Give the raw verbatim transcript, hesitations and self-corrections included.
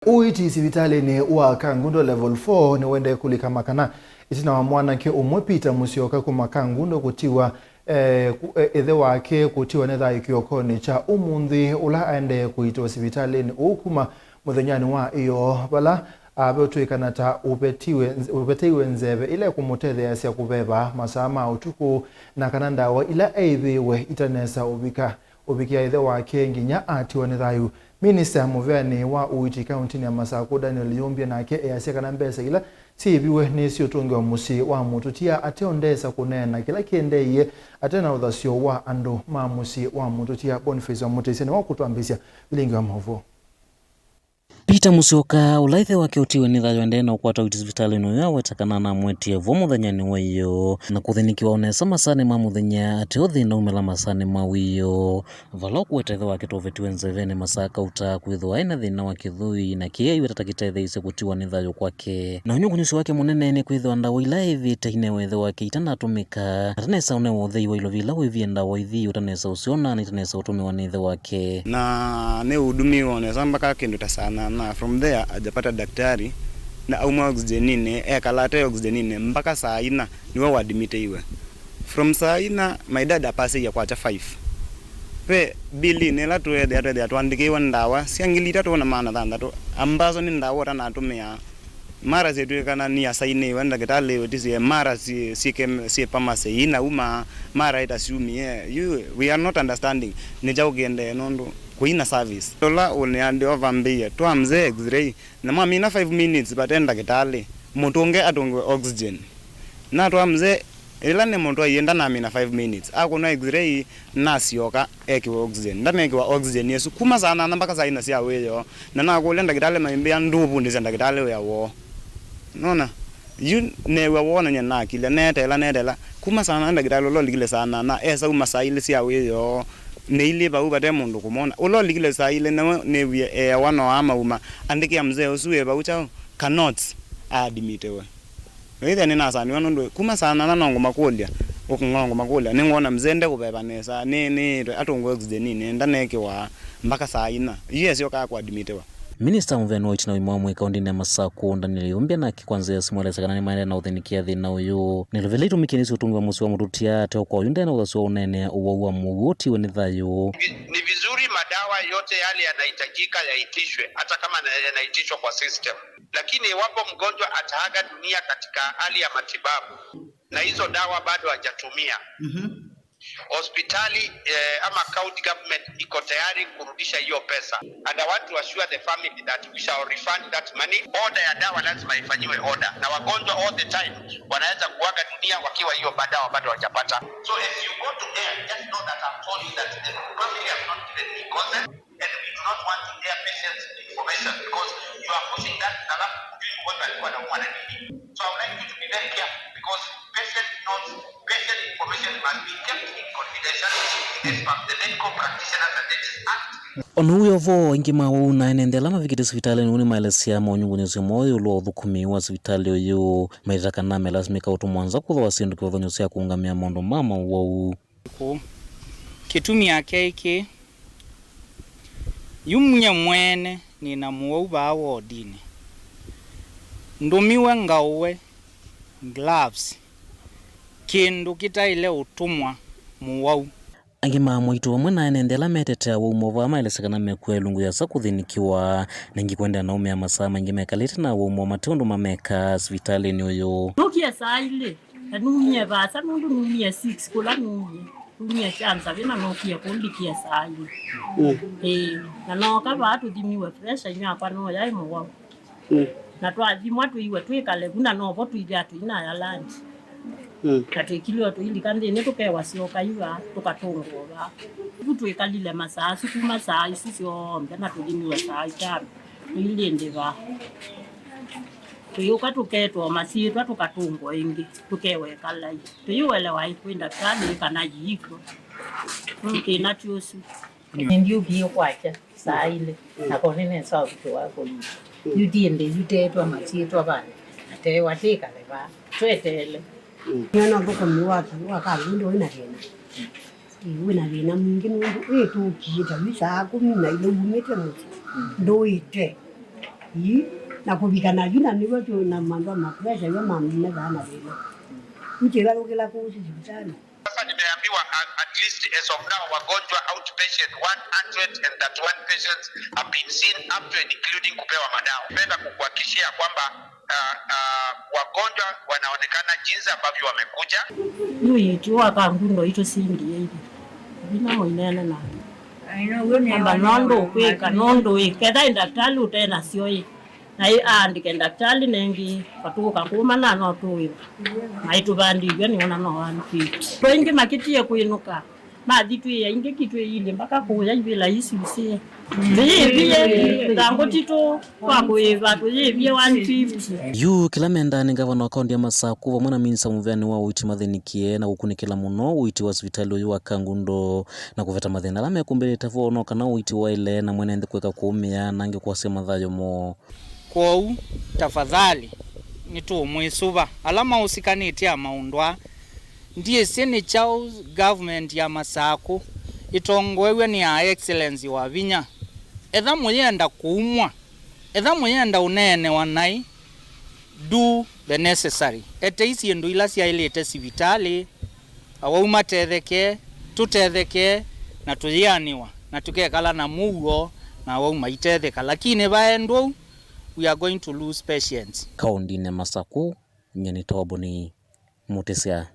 Ũiiti sivitalĩnĩ wa Kangundo Level four nĩwendee kũlika makana ĩtina wa mwanake ũmwe Peter Musyoka kuma Kangundo kũtiwa, eh, ku- eh, ĩthe wake kũtiwa nĩ thayũ kĩokonĩ kya ũmũnthĩ, ũla aendee kũiitĩwa sivitalĩnĩ ũu kuma mũthenyanĩ wa ĩyoo, vala avetw'ĩkana ta ũvetiwe, ũveteiwe nzeve ĩla ĩkũmũtetheeasya kũveva masaa ma ũtukũ, na kana ndawa ila eĩvĩĩwe itanesa ũvika ũvikĩa ĩthe wake nginya atiwa nĩ thayũ. Minista mũveanĩ wa ũiiti kaũntĩnĩ ya Masakũ, Daniel Yumbia, nake easya kana mbesa ila syĩĩviwe nĩsyĩũtũngĩwa mũsyĩ wa mũtũtia, ateo ndesa kũneena kĩla kĩendeeie ate na ũthasyo wa andũ ma mũsyĩ wa mũtũtia. Boniface wa Mũtĩsya nĩwe ũkũtwambĩĩsya vilingi wa maũvoo. Peter Musyoka, ũla ĩthe wake ũtiwe nĩ thayũ aendee na ũkwata ũiiti sivitalĩnĩ ũyũ, aweta kana anamwetie vo mũthenyanĩ wa ĩyoo na kũthĩnĩkĩwa o nesa masaanĩ ma mũthenya, ateo thĩna umĩla masaanĩ ma wĩoo, vala ũkũweta ĩthe wake tũvetiwe nzevenĩ masaa kauta, kwĩthĩwa aĩ na thĩna wa kĩthũi, na kĩĩ aiweta ta kĩtetheeisye kũtiwa nĩ thayũ kwake. Na ũnyungunyusi wake mũnene nĩ kwĩthĩwa ndawa ila eĩvĩte inewe ĩthe wake itanatũmĩka, atanesa ũnewa ũthei wa ilovi ila wĩvie ndawa ithi ũtanesa ũsyona na itanesa ũtũmĩwa nĩ ĩthe wake. Na nĩũhudumiwe o nesa mpaka kĩndũ ta saa nana. From there, ajapata daktari, na auma oxygeninĩ, ekala ate oxygeninĩ mpaka saa ina, nĩwe wadmitĩiwe. From saa ina, my dad apasĩie kwakya five. Ve bilinĩ ĩla tweethĩa, tweethĩa twandĩkĩiwe ndawa sya ngili itatũ na maana thanthatũ, ambazo nĩ ndawa ũtanatũmĩa. Mara syĩtw'ĩkana nĩ asainĩwe nĩ ndakĩtalĩ ũtisie, mara syĩ, syĩ kem-, syĩ pharmacy ina uma, mara ĩtasyumie. You, we are not understanding nĩ kyaũ kĩendee nũndũ kũina service. Ũla ũneandĩwa vambĩie, twa mzee x-ray, na mwamina five minutes vate ndakĩtalĩ, mũtũnge atũngĩwe oxygen. Natwa mzee, ĩla nĩmũtwaie ndanamina five minutes, akũnwa x-ray, nasyoka ekĩwe oxygen. Ndanekĩwa oxygen ĩsu kuma saa nana mpaka saa ina sya wĩoo. Na nakũlya ndakĩtalĩ maimbĩa, "Ndũvundĩsya ndakĩtalĩ wĩa woo." Nona? Yu neew'a woo na nyie nakilya, neeteela, neeteela. Kuma saa nana ndakĩtalĩ ũla ũlikile saa nana, esa uma saa ilĩ sya wĩoo. Nĩ ilĩ vau vate mũndũ kũmwona. Ũla ũlikile saa ilĩ nĩwe nĩwie eewa no amauma. Andĩkĩa mzee ũsu wĩ vau kyaũ? Ka notes, aadimitiwe. Ĩthĩa nĩnasaniwa nũndũ kuma saa nana no ngũmakũlya, no ngũmakũlya, nĩngwona mzee ndekũveva nesa, nĩ, nĩĩtwe atũngwe oxygeninĩ, ndanekĩwa mpaka saa ina. Yu esyokaa kũadmitiwa. Minista mũveani wa ũiiti na ũima wa mwĩĩ kaũntĩnĩ ya Masakũ, Daniel Yumbia, nake kwa nzĩa ya simũ elesya kana nĩmaendee na ũthĩnĩkĩa thĩna ũyũ. Na ilovia ila itũmĩkie nĩsyĩũtũngĩwa mũsyĩ wa mũtũtia, ate o kwa oyu ndena ũthasyo wa ũneenea ũwau wa mũwau ũtiwe nĩ thayũ. Ni vizuri madawa yote yale yanahitajika yaitishwe, hata kama na- yanaitishwa kwa system. Lakini iwapo mgonjwa ataaga dunia katika hali ya matibabu na hizo dawa bado hajatumia, hospitali, eh, ama county government iko tayari kurudisha hiyo pesa. And I want to assure the family that we shall refund that money. Order ya dawa lazima ifanyiwe order. Na wagonjwa all the time wanaweza kuaga dunia wakiwa hiyo ba- dawa bado hawajapata. So as you go to air, just know that I've told you that the family have not given me consent. And we do not want to hear patients' information because you are pushing that, alafu hujui mgonjwa alikuwa anaumwa na nini. So I would like you to be very careful because patient notes, patient information must be kept in confidentiality as per the Medical Practitioners and Nurses Act. O na ũu wĩ o vo, aingĩ ma ũu na ene nthĩ ala mavikĩte sivitalĩnĩ ũũ nĩmaelesya monyungunyĩsyo moo ĩũlũ wa ũthũkũmi wa sivitalĩ ũyũ, maitata kana melasimĩka ũtũmwa nza kwĩthĩwa syĩndũ kĩvathũkany'o sya kũũngamĩa maũndũ ma maũwau. Kũu. Kĩtumi akyaĩ kĩĩ, yu nyie mwene nĩ na mũwau vaa wodinĩ. Ndũmiwe ngaũwe gloves, kĩndũ kĩtaĩle ũtũmwa mũwau. Angĩ ma amwaitũ vamwe na ene nthĩ ala metetea ũwau moo vaa maelesya kana mekw'a ĩlungu yĩasa kũthĩnĩkĩwa, na ĩngĩ kũendeea na ũmĩa masaa maingĩ mekalĩte na ũwau moo mate ũndũ mameka sivitalĩnĩ ũyũ. Nũkie saa ilĩ. Na numie vaasa nũndũ numie six kũla numie. Numie kya nzavĩ na nookie kũu ndikie saa ilĩ. Mm. Ĩĩ, na nooka vaa tũthimiwe pressure, inyakwa no yaĩ mũwau. Mm. Na twathimwa tũiwe twĩkale vu, na novo tũithĩa tũinaya lunch. Mm. Na twĩkilwe tũilika nthĩnĩ tũkewa syoka yu vaa, tũkatũngwa vaa. Vu twĩkalile masaa asu kuma saa isu syonthe na tũthimiwe saa itano. Tũilĩ nthĩ vaa. Tũyũka tũketwa masyĩtwa, tũkatũngwa ĩngĩ, tũkewa ĩkalai. Tũyĩũelewa ĩ kwĩ ndakĩtalĩ kana yĩikw'o. Thĩna ti ũsu. Nĩndyũkie kwakya saa ilĩ, na ko nĩnesa ũvikĩwa kũlika. Yu ndiĩ nthĩ, yu teetwa masyĩtwa vandũ, na teewa tĩkale vaa, tweteele. Nĩona ũthũkũmi wa, wa Kangundo wĩna thĩna. Ĩ, wĩna thĩna mwingĩ nũndũ wĩtũkie ta yu saa kũmi na ilĩ wumĩte mũsyĩ, ndũĩte. Ii, na kũvikana yu na nĩw'o twĩ na mandũ ma pressure, yu mamethaa na thĩna. Nĩkĩvalũkĩla kũu sivitalĩ. Sasa nimeambiwa, uh, at least as of now, wagonjwa outpatient one hundred and thirty-one patients have been seen, up to and including kupewa madawa. Napenda kukuhakikishia kwamba, uh, uh, wagonjwa wanaonekana jinsi ambavyo wamekuja. Yu ĩtu wa Kangundo itũ sindie ithi. Vina mũinene nake. Amba nũndũ ũkwĩka, nũndũ ĩ, ketha ĩ ndakitali ũte nasyo ĩ. Na ĩ aandĩke ndakitali nengĩ, katũũka kũmana no tũwĩva. Na ĩtũvandĩw'e nĩona no one fifty. Twaingĩ makĩtie kwĩnũka. Mathi twĩ aingĩ ki twĩ ilĩ mpaka kũya ivĩla isu isie. Tũyĩvie, tango titũ kwa kũĩva, tũyĩvie one fifty. Yu kĩla mendaa nĩ ngavana wa kaunti ya Masaku vamwe na minista mũvĩanĩ wa ũiiti mathĩnĩkie na kũkunĩkĩla mũno ũiiti wa sivitalĩ ũyũ wa Kangundo na kũveta mathĩna ala mekũmbĩlĩte vo no kana ũiiti waĩle na mwene nthĩ kũeka kũũmĩa na angĩ kwasya mathayũ moo. Kwoou, tafadhali, nĩtũũmwĩsũva ala maũsikanĩtye na maũndũ aa. Ndyĩsĩ nĩ kyaũ government ya Masaku ĩtongoew'e nĩ Her Excellency Wavinya. Etha mũyenda kũumwa, etha mũyenda ũneenewa naĩ, do the necessary. Etei syĩndũ ila syaĩlĩte sivitalĩ, awau matetheke, tũtetheke, na tũyĩanĩwa, na tũkekala na mũuo, na awau maitetheka. Lakini vaendwa ũu, we are going to lose patience. Kaũndĩnĩ ya Masaku, nyie nĩ Toboni Mũtĩsya.